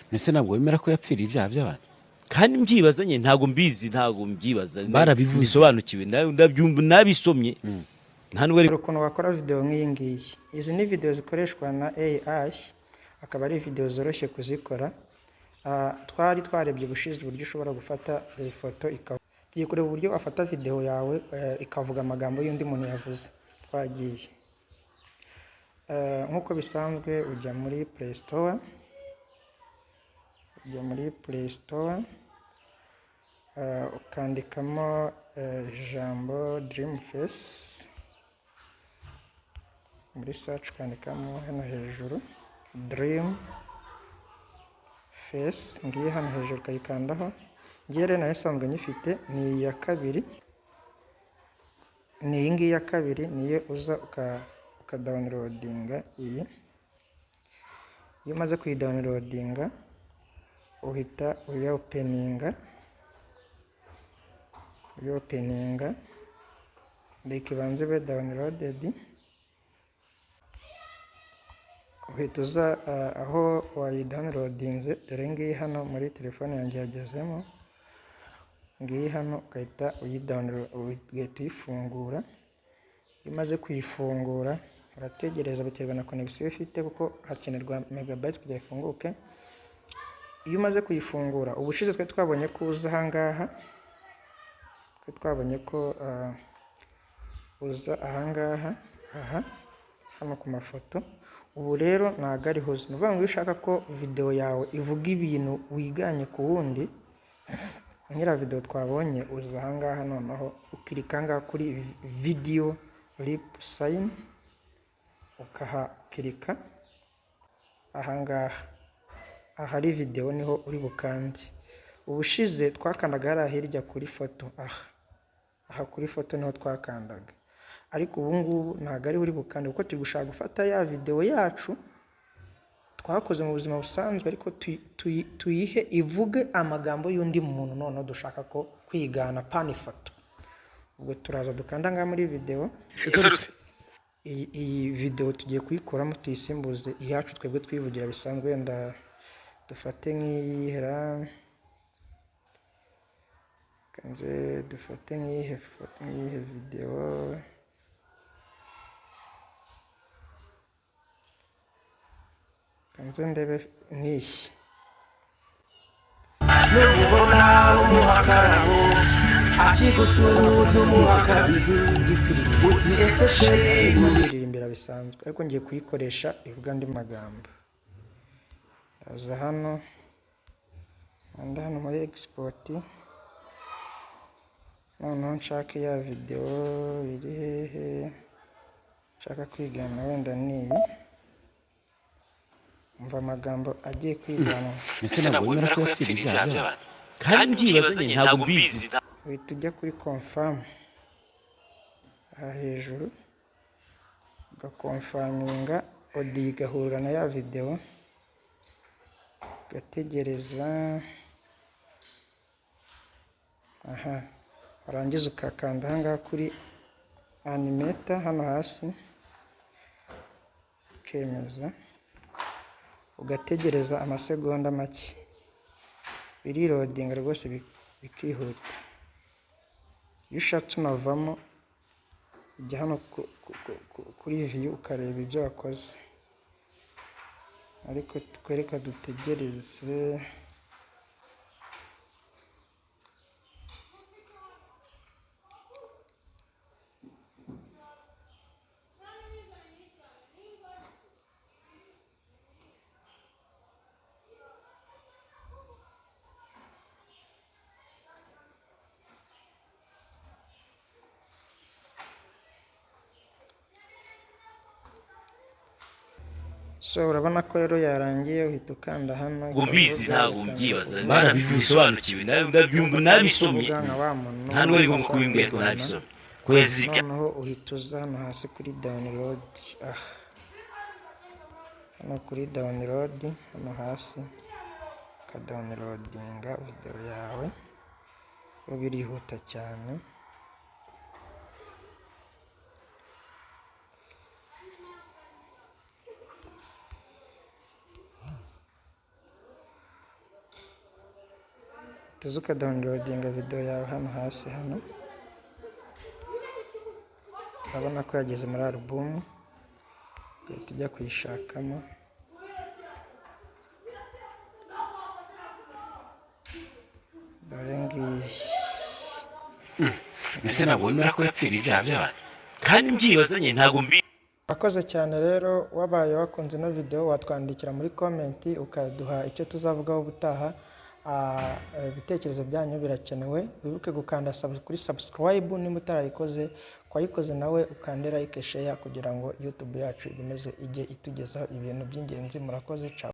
Mbese ntabwo wemera ko yapfiriye ibyaha by'abantu? Kandi mbyibaza nye, ntabwo mbizi, ntabwo mbyibaza. Barabivuze. Bisobanukiwe, ndabyumva, nabisomye, nta nubwo ari Dore ukuntu wakora video nk'iyi ngiyi. Izi ni video zikoreshwa na AI, akaba ari video zoroshye kuzikora. Twari twarebye ubushize uburyo ushobora gufata ifoto ikaba. Tugiye kureba uburyo wafata video yawe ikavuga amagambo y'undi muntu yavuze. Twagiye. Nk'uko bisanzwe ujya muri Play Store, ujya muri Play Store, ukandikamo ijambo Dream Face, muri search ukandikamo hano hejuru Dream Face, ngiye hano hejuru ukayikandaho. Ngiye rero nayo isanzwe nyifite, ni iya kabiri, ni iyi ngiyi ya kabiri, niyo uza ukadownloadinga iyi. Iyo umaze kuyidownloadinga uhita uyopeninga, uyopeninga, reka ibanze ibe downloaded. Uhita uza aho wayidownloadinze, dore ngiyi hano muri telefone yanjye yagezemo, ngiyi hano, ugahita uyidownload, ugahita uyifungura. Iyo umaze kuyifungura urategereza, biterwa na connection ufite kuko hakenerwa megabytes kugira ifunguke. Iyo umaze kuyifungura, ubushize twari twabonye ko uza aha ngaha, twari twabonye ko uza aha ngaha, aha hano ku mafoto. Ubu rero ntabwo ariho uza. Ni ukuvuga ngo iyo ushaka ko video yawe ivuga ibintu wiganye ku wundi, nk'iriya video twabonye, uza aha ngaha noneho ukirika aha ngaha kuri video lip sync, ukahakirika aha ngaha ahari video niho uri bukande. Ubushize twakandaga hariya hirya kuri foto, aha kuri foto niho twakandaga, ariko ubu ngubu ntabwo ariho uri bukande kuko turi gushaka gufata ya video yacu twakoze mu buzima busanzwe, ariko tuyihe ivuge amagambo y'undi muntu noneho dushaka ko kwigana pana ifoto. Ubwo turaza dukanda ngaha muri video. Ese Rusi, Iyi video tugiye kuyikoramo tuyisimbuze iyacu twebwe twivugira bisanzwe. Wenda dufate nk'iyihera, kanze dufate nk'iyihe video, kanze ndebe nk'iyi. Nubona umuhakarabo akigusuhuza umuha akabizu uti ese chéri. Kwiririmbira bisanzwe, ariko ngiye kuyikoresha ivuga andi magambo. Ndaza hano, nkanda hano muri export, noneho nshake ya video iri hehe nshaka kwigana, wenda ni iyi. Umva amagambo agiye kwiganwa. Mbese ntabwo wemera ko yapfiriye ibyaha by'abantu? Kandi mbyibaza nye, ntabwo mbizi. Uhita ujya kuri confirm aha hejuru, ugaconfirminga, audio igahura na ya video, ugategereza aha, warangiza ukakanda aha ngaha kuri animate hano hasi, ukemeza, ugategereza amasegonda make, biriloadinga rwose bikihuta. Iyo ushatse unavamo, ujya hano kuri view ukareba ibyo wakoze, ariko twereka dutegereze. So urabona ko rero yarangiye, uhita ukanda hano. Ntabwo mbizi, ikavuga, ntabwo itangira mbyibaza. kuvuga. Barabisobanukiwe, ndabyumva, nabisomye. Kuvuga nka wa muntu Nta nubwo ari ngombwa kubimbwira, ariko kwigana. nabisomye ko yazize ibyaha. Noneho uhita uza hano hasi kuri download, aha hano kuri download hano hasi, ukadownloadinga video yawe, yo birihuta cyane. Uhita uza ukadownloadinga video yawe hano hasi. Hano urabona ko yageze muri album, ugahita ujya kuyishakamo. Dore ngiyi. Mbese ntabwo wemera ko yapfiriye ibyaha by'abantu? Kandi mbyibaza nyine, ntabwo mbi. Wakoze cyane rero. Wabaye wakunze ino video, watwandikira muri comment ukaduha icyo tuzavugaho ubutaha. Ibitekerezo byanyu birakenewe. Wibuke gukanda kuri subscribe niba utarayikoze, wayikoze nawe ukande like, share, kugira ngo YouTube yacu ikomeze ijye itugezaho ibintu by'ingenzi. Murakoze, ciao.